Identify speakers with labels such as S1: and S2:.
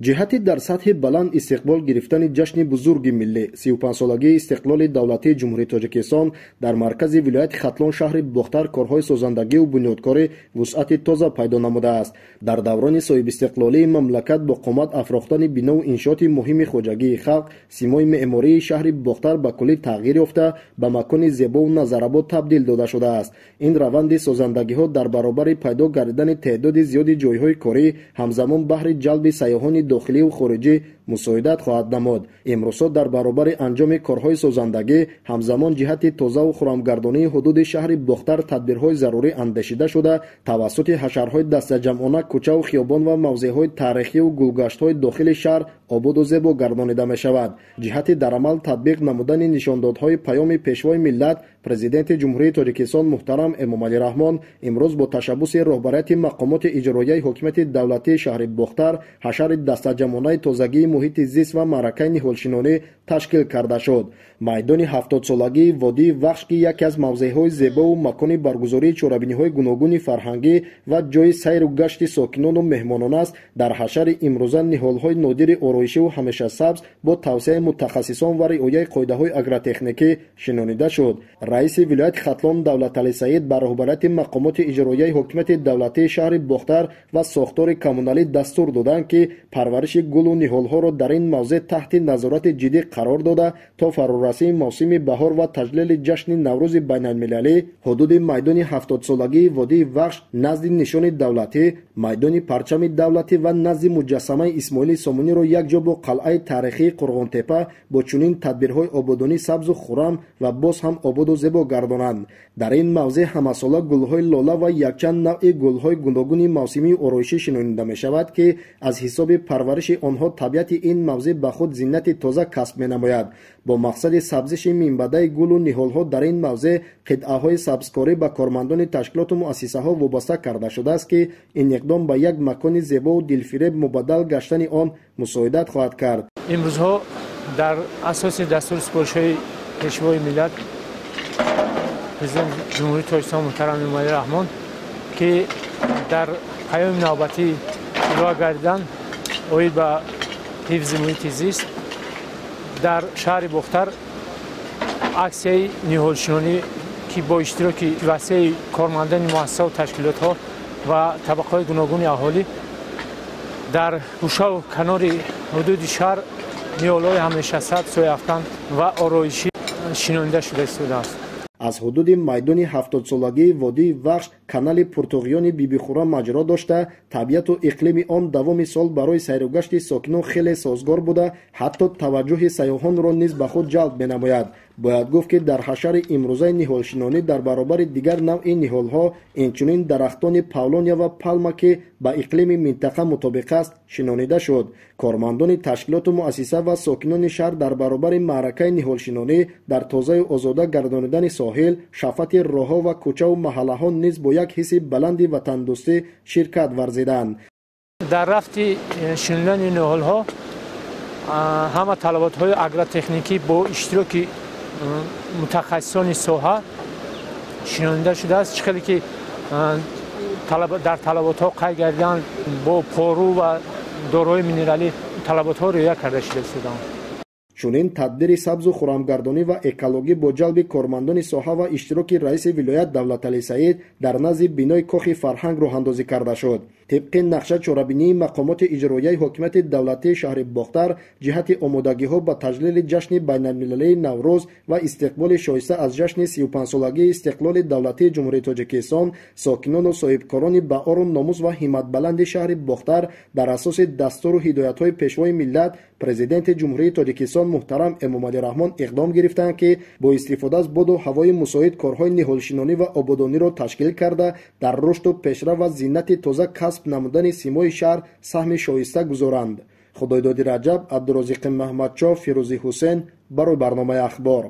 S1: Ҷиҳати дар сатҳи баланд истиқбол гирифтани ҷашни бузурги миллӣ 35-солагии истиқлоли давлатии Ҷумҳурии Тоҷикистон дар маркази вилояти Хатлон шаҳри Бохтар корҳои созандагиву бунёдкорӣ вусъати тоза пайдо намудааст. Дар даврони соҳибистиқлолии мамлакат бо қомат афрохтани бинову иншооти муҳими хоҷагии халқ, симои меъмории шаҳри Бохтар ба куллӣ тағйир ёфта, ба макони зебову назарабод табдил дода шудааст. Ин раванди созандагиҳо дар баробари пайдо гардидани теъдоди зиёди ҷойҳои корӣ, ҳамзамон баҳри ҷалби сайёҳони дохиливу хориҷӣ мусоидат хоҳад намуд. Имрӯзҳо дар баробари анҷоми корҳои созандагӣ, ҳамзамон ҷиҳати тозаву хурамгардонии ҳудуди шаҳри Бохтар тадбирҳои зарурӣ андешида шуда, тавассути ҳашарҳои дастаҷамъона кӯчаву хиёбон ва мавзеъҳои таърихиву гулгаштҳои дохили шаҳр ободу зебо гардонида мешавад. Ҷиҳати дар амал татбиқ намудани нишондодҳои паёми Пешвои миллат, Президенти Ҷумҳурии Тоҷикистон муҳтарам Эмомалӣ Раҳмон имрӯз бо ташаббуси роҳбарияти мақомоти иҷроияи ҳокимияти давлатии шаҳри Бохтар ҳашари дастаҷамъонаи тозагии муҳити зист ва маъракаи ниҳолшинонӣ ташкил карда шуд. Майдони 70-солагии водии Вахш, ки яке аз мавзеъҳои зебову макони баргузории чорабиниҳои гуногуни фарҳангӣ ва ҷойи сайру гашти сокинону меҳмонон аст, дар ҳашари имрӯза ниҳолҳои нодири ороишиву ҳамешасабз бо тавсияи мутахассисон ва риояи қоидаҳои агротехникӣ шинонида шуд. Раиси вилояти Хатлон Давлаталӣ Саид ба роҳбарияти мақомоти иҷроияи ҳокимияти давлатии шаҳри Бохтар ва сохтори коммуналӣ дастур доданд, ки парвариши гулу ниҳолҳоро дар ин мавзеъ таҳти назорати ҷиддӣ қарор дода, то фарорасии мавсими баҳор ва таҷлили ҷашни Наврӯзи байналмилалӣ ҳудуди майдони 70-солагии водии Вахш назди нишони давлатӣ, майдони парчами давлатӣ ва назди муҷассамаи Исмоили Сомониро якҷо бо қалъаи таърихии Қурғонтепа бо чунин тадбирҳои ободонӣ сабзу хуррам ва боз ҳам ободу зебо гардонанд. Дар ин мавзеъ ҳамасола гулҳои лола ва якчанд навъи гулҳои гуногуни мавсимии ороишӣ шинонида мешавад, ки аз ҳисоби парвариши онҳо табиати ин мавзеъ ба худ зинати тоза касб менамояд. Бо мақсади сабзиши минбаъдаи гулу ниҳолҳо дар ин мавзеъ қитъаҳои сабзкорӣ ба кормандони ташкилоту муассисаҳо вобаста карда шудааст, ки ин иқдом ба як макони зебову дилфиреб мубаддал гаштани он мусоидат хоҳад кард.
S2: Имрӯзҳо дар асоси дастури супоришҳои Пешвои миллат, Президенти Ҷумҳурии Тоҷикистон муҳтарам Эмомалӣ Раҳмон, ки дар паёми навбатӣ ироа гардидан оид ба ҳифзи муҳити зист, дар шаҳри Бохтар аксияи ниҳолшинонӣ, ки бо иштироки васеи кормандони муассисаву ташкилотҳо ва табақаҳои гуногуни аҳолӣ дар гӯшаву канори ҳудуди шаҳр ниҳолҳои ҳамешасабз, сояафкан ва ороишӣ шинонида шуда истодааст.
S1: Аз ҳудуди майдони 70-солагии водии Вахш канали пуртуғёни Бибихӯра маҷро дошта, табиату иқлими он давоми сол барои сайругашти сокинон хеле созгор буда, ҳатто таваҷҷӯҳи сайёҳонро низ ба худ ҷалб менамояд. Бояд гуфт, ки дар ҳашари имрӯзаи ниҳолшинонӣ дар баробари дигар навъи ниҳолҳо инчунин дарахтони павлония ва палма, ки ба иқлими минтақа мутобиқ аст, шинонида шуд. Кормандони ташкилоту муассиса ва сокинони шаҳр дар баробари маъракаи ниҳолшинонӣ дар тозаю озода гардонидани соҳил, шафати роҳҳо ва кӯчаву маҳаллаҳо низ бо як ҳисси баланди ватандӯстӣ ширкат варзиданд.
S2: Дар рафти шинондани ниҳолҳо ҳама талаботҳои агротехникӣ бо иштироки мутахассисони соҳа шинонида шудааст. Чӣ хеле ки дар талаботҳо қайд гардиданд, бо пору ва дорои минералӣ талаботҳо риоя карда шуда истодаанд.
S1: Чунин тадбири сабзу хурамгардонӣ ва экологӣ бо ҷалби кормандони соҳа ва иштироки раиси вилоят Давлаталӣ Саид дар назди бинои кохи фарҳанг роҳандозӣ карда шуд. Тибқи нақша чорабинии мақомоти иҷроияи ҳокимияти давлатии шаҳри Бохтар ҷиҳати омодагиҳо ба таҷлили ҷашни байналмилалии Наврӯз ва истиқболи шоиста аз ҷашни 35-солагии истиқлоли давлатии Ҷумҳурии Тоҷикистон, сокинону соҳибкорони баору номус ва ҳимматбаланди шаҳри Бохтар дар асоси дастуру ҳидоятҳои Пешвои миллат, Президенти Ҷумҳурии Тоҷикистон муҳтарам Эмомалӣ Раҳмон иқдом гирифтанд, ки бо истифода аз боду ҳавои мусоид корҳои ниҳолшинонӣ ва ободониро ташкил карда, дар рушду пешрав ва зинати тоза касб намудани симои шаҳр саҳми шоиста гузоранд. Худойдоди Раҷаб, Абдурозиқи Маҳмадшоҳ, Фирӯзи Ҳусен барои барномаи Ахбор.